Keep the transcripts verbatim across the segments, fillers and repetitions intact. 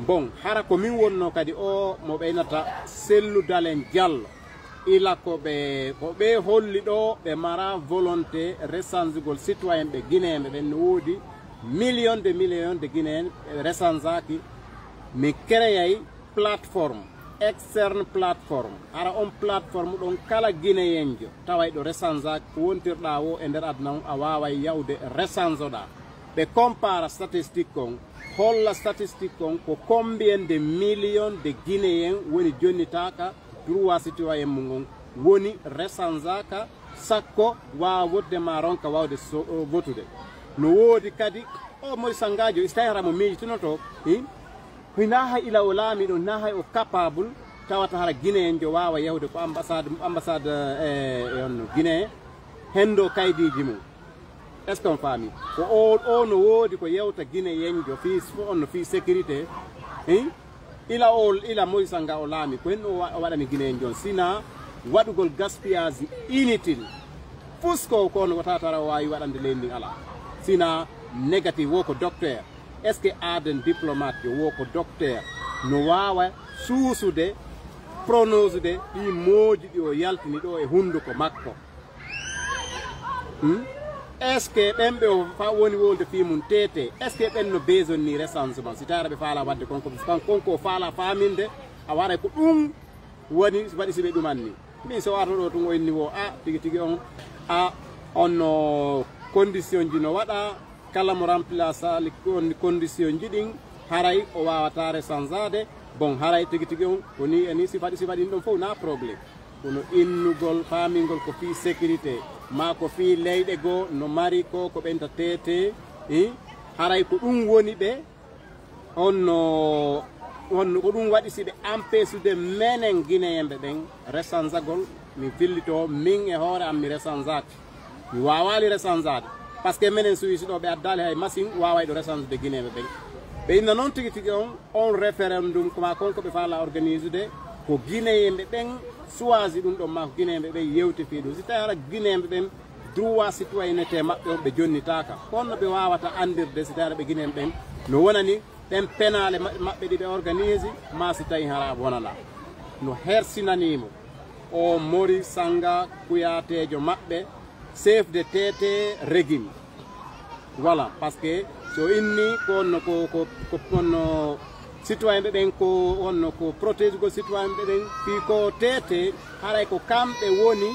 Bon, hara ko min wonno kadi o mo ɓeynata Sellu Dalen Diallo. Ila ko ɓe, ko ɓe holli ɗo ɓe mara volonté resanzugol citoyen ɓe Guinéen ɓe ɓen no woodi million de million de Guinéen ɓe resanzaki. Mi créay plateforme, externe plateforme. Hara on plateforme ɗon kala Guinéenjo tawayɗo resanzaki ko wontirɗa wo e nder aduna on a waaway yawde resanzoɗa. Ɓe compara statistique on, holla statistique on ko combien de million de Guinéen woni jonnitaka droit citoyen mum on woni resanzaka sakko waawa wotde ma ronka wawde so, o, votude. No woodi kadi o moy sangajo istay hara mo miijitinoto, i? Hina hay ila o laamiɗo, hina hay o capable tawata hara Guinéen jo waawa yahude ko ambassade, ambassade, e, e on Guinée, hendo kaydiji mum. Est-ce qu'on faami? Ko o, o no woodi ko yewta Guinéen jo fii, on no fii sécurité, hein? Ila o, ila Moïse nga o laami, ko hen o wa-, o waɗani Guinéen jon. Sina waɗugol gaspillage inutile. Fus ko, ko no wata tara o waawi waɗande leydi ndin ala. Sina négatif wo ko docteur. Est-ce que aaden diplomate jo wo ko docteur no waawa suusude, pronosude ɗi mooji ɗi o yaltini ɗo e hunduko makko? Hmm? Est-ce que ɓen ɓe o fa-, woni wolde fii mum tete? Est-ce que ɓen no besoin ni recensement? Si tawara ɓe faala wadde kon ko, kon, kon ko faala faaminde, a waray ko ɗum woni waɗi si ɓe ɗumanni. Min so warno ɗo tun o inni wo, a, tigi tigi on, a, on no condition ji no waɗa, kala mo remplace ali kon-, condition ji ɗin, haray o wawata resanzade. Bon, haray tigi tigi on, ko ni e ni sifa ɗi, sifa ɗin ɗon fof na problème. Kono innugol, faamingol ko fii sécurité, maa ko fii leyɗe goo no mari ko, ko ɓenta tete, i? Haray ko ɗum woni ɓe, on no, on no, ko ɗum waɗi si ɓe empêchude menen Guinéen ɓe ɓen resanzagol, mi fillito, min e hoore am mi resanzaki. Mi waawaali resanzaade. Parce que menen Suisse ɗo ɓe addaali hay machine waawayɗo resanzude Guinéen ɓe ɓen. Ɓe inna noon tigi tigi on, on référendum ko maa kon ko ɓe faala organisude, ko Guinéen ɓe ɓen suwaasi ɗum ɗon, maa ko Guinéen ɓe ɓen yewti fii ɗum. Si tawi hara Guinéen ɓe ɓen droit citoyenneté maɓɓe on ɓe jonnitaaka, ko honno ɓe waawata anndirde si tawi hara ɓe Guinéen ɓen no wonani ɓen penaale ma-, maɓɓe ɗi ɓe organise, maa si tawi hara wonana? No hersinanii mo. O mori sanga kuyateejo maɓɓe, chef de tete régime. Voilà, parce que so inni ko onno ko, ko, ko onno citoyen ɓe ɓen, ko onno ko protégugol citoyen ɓe ɓen, fii ko tete, haray ko kamɓe woni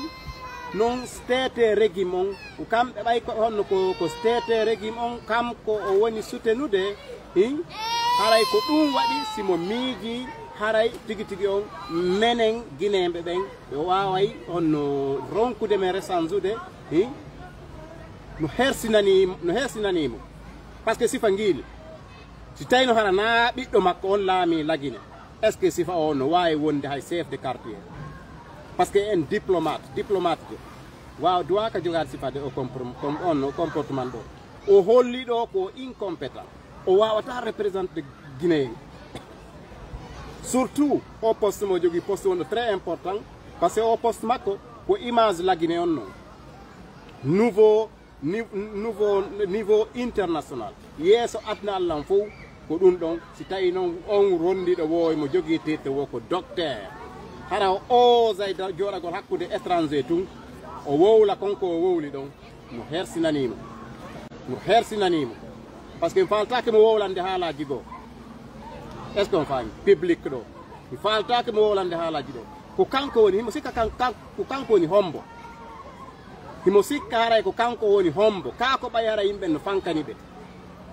non tete régime on, ko kamɓe ɓay ko honno ko, ko tete régime on, kam ko o woni soutenude, i? Haray ko ɗum waɗi si mo miiji, haray tigi tigi on, menen Guinéen ɓe ɓen, ɓe waaway on no ronkude men resanzude, i? No hersinanii, no hersinanii mo. Parce que sifa ngiili, si tawino hara na ɓiɗɗo makko on laami Lagine, est-ce que sifa o no waawi wonde hay chef de quartier? Parce que en diplomate, diplomate jo, waaw, duwaaka jogaade sifa de o comprom-, com-, on o comportement ɗo. O holli ɗo ko incompétent. O waawata représenter Guinée. Surtout o poste mo jogii, poste wonɗo très important, parce que o poste makko ko image Lagine on non. Nouveau, ni-, nouveau niveau international. Yeeso aduna Allah on fof ko ɗum ɗon. Si tawi noon on rondiɗo wo mo jogii titre wo ko docteur. Hara o osay da-, jooɗagol hakkunde étranger tun. O wowla kon ko o wowli ɗon. No hersinanii mo. No hersinanii mo. Parce que mi faaltaake mo wowlande haalaaji goo. Est-ce qu'on faami? Public ɗo. Mi faaltaake mo wowlande haalaaji ɗo. Ko kanko woni, himo sikka kan-, kan-, ko kanko woni hombo. Himo sikka haray ko kanko woni hombo. Kaa ko ɓay haray yimɓe no fankani ɓe.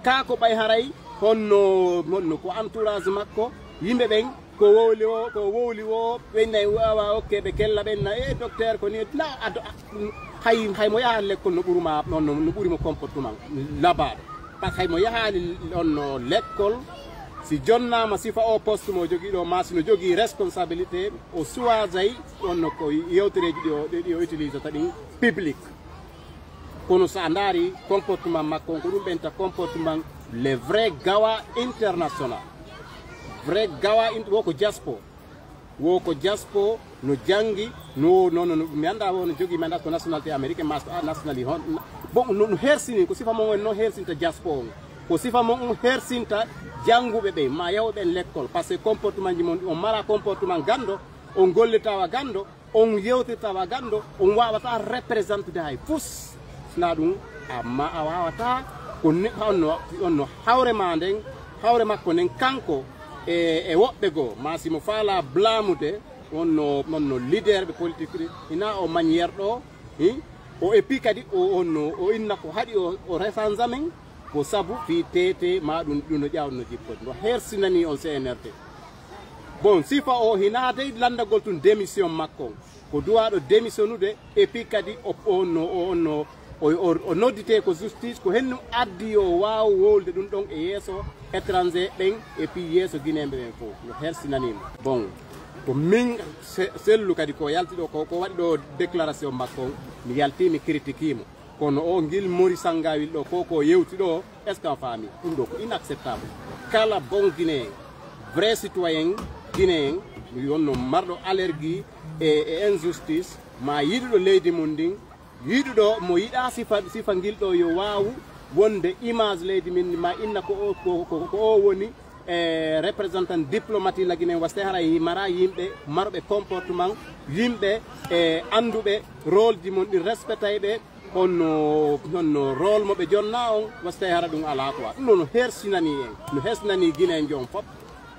Kaa ko ɓay haray honno, honno ko entourage makko, yimɓe ɓen, ko wowli wo, ko wowli wo, ɓen nay wawa okke ɓe kella ɓen na, "Eh, docteur, ko ni, na, ado, a, hay, hay mo yaha lekkol no ɓuruma, no, no, no ɓuri mo comportement labaaɗo." Parce que hay mo yahaali on no lekkol, si jonnaama sifa o poste mo jogii ɗo, maa si no jogii responsabilité, o suwasay on no ko yewtereeji ɗi o, ɗi o utilisata ɗin public. Kono so a ndaari comportement makko on, ko ɗum ɓenta comportement le vrai gawa international. Vrai gawa in-, wo ko diaspo. Wo ko diaspo no janngi, no, no, no, no, mi anndaa wo no jogii, mi anndaa ko nationalité américaine, maa so a nationalité hon-, bon, no, no hersini, ko sifa mon woni no hersinta diaspo on. Ko sifa mon on hersinta jannguɓe ɓen, ma yawɓe ɓen lekkol, par ce que comportement ji mon, on mara comportement ganndo, on gollirta wa ganndo, on yewtirta wa ganndo, on waawata représentude hay fus. Sina ɗum, amma a waawata ko ni, on no, on no hawre ma nden, hawre makko nden kanko e, e woɓɓe goo, ma si mo faala blaamude, on no, on no leader ɓe politique ɗi, hina o manière ɗo, hi? O, et puis kadi o, on no, o inna ko haɗi o, o resanza men, ko sabu fii tete ma ɗum, ɗum no ƴaawno jippode. No hersinani on C N R T. Bon, sifa o hina dey lanndagol tun démission makko on. Ko duwaaɗo démissionnude, et puis kadi o, o, no, o, no, o, o, o nodditee ko justice, ko hennum addi yo waaw wowlude ɗum ɗon e yeeso étranger ɓen, et puis yeeso Guinéen ɓe ɓen fof. No hersinanii mo. Bon, ko min se-, sellu kadi ko yalti ɗo, ko, ko waɗi ɗo déclaration makko on, mi yalti, mi critiquii mo. Kono o ngil Mori Sangawil ɗo, ko, ko yewti ɗo, est-ce que a faami? Ɗum ɗo ko inacceptable. Kala bon Guinéen, vrai citoyen guinéen, mi wonno marɗo allergie e, e injustice, ma yiɗuɗo leydi mum ndin, yiɗuɗo mo yiɗa sifa, sifa ngil ɗo yo waawu wonde image leydi min, ma inna ko o, ko, ko, ko o woni e représentant diplomatique la Guinée, waste hara yi-, mara yimɓe marɓe comportement, yimɓe e annduɓe rôle ji mon ɗi respectayɓe, honno, honno rôle mo ɓe jonna on, waste hara ɗum alaa quoi. Ɗum ɗo no hersinani en, no hersinani Guineenjo on fof.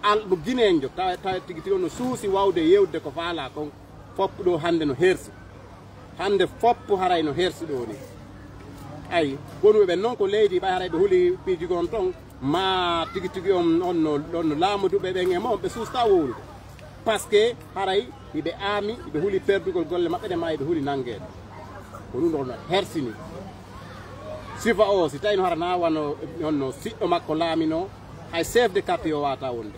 Al-, mo Guineenjo, tawa, tawa tigi tigi on no suusi wawde yewde ko faala kon, fof ɗo hannde no hersi. Hannde fof haray no hersi ɗo ni. Ayi, wonuɓe ɓen noon ko leydi ɓay haray ɓe huli piiji gon ton, ma tigi tigi on, on no, on no laamuduɓe ɓen e mo, ɓe suusta wowlude. Parce que haray iɓe aami, iɓe huli perdugol golle maɓɓe ɗe, ma iɓe huli nanngeede. Ko ɗum ɗon no hersini. Sifa o, si tawi no hara na wano, on no siɗɗo makko laamino, hay chef de quartier o wata wonde.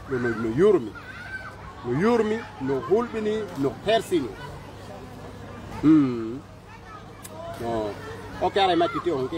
Ɗum no, no yurmi. No yurmi, no hulɓini, no hersini. Hmm. No. Ok, haray macciti on.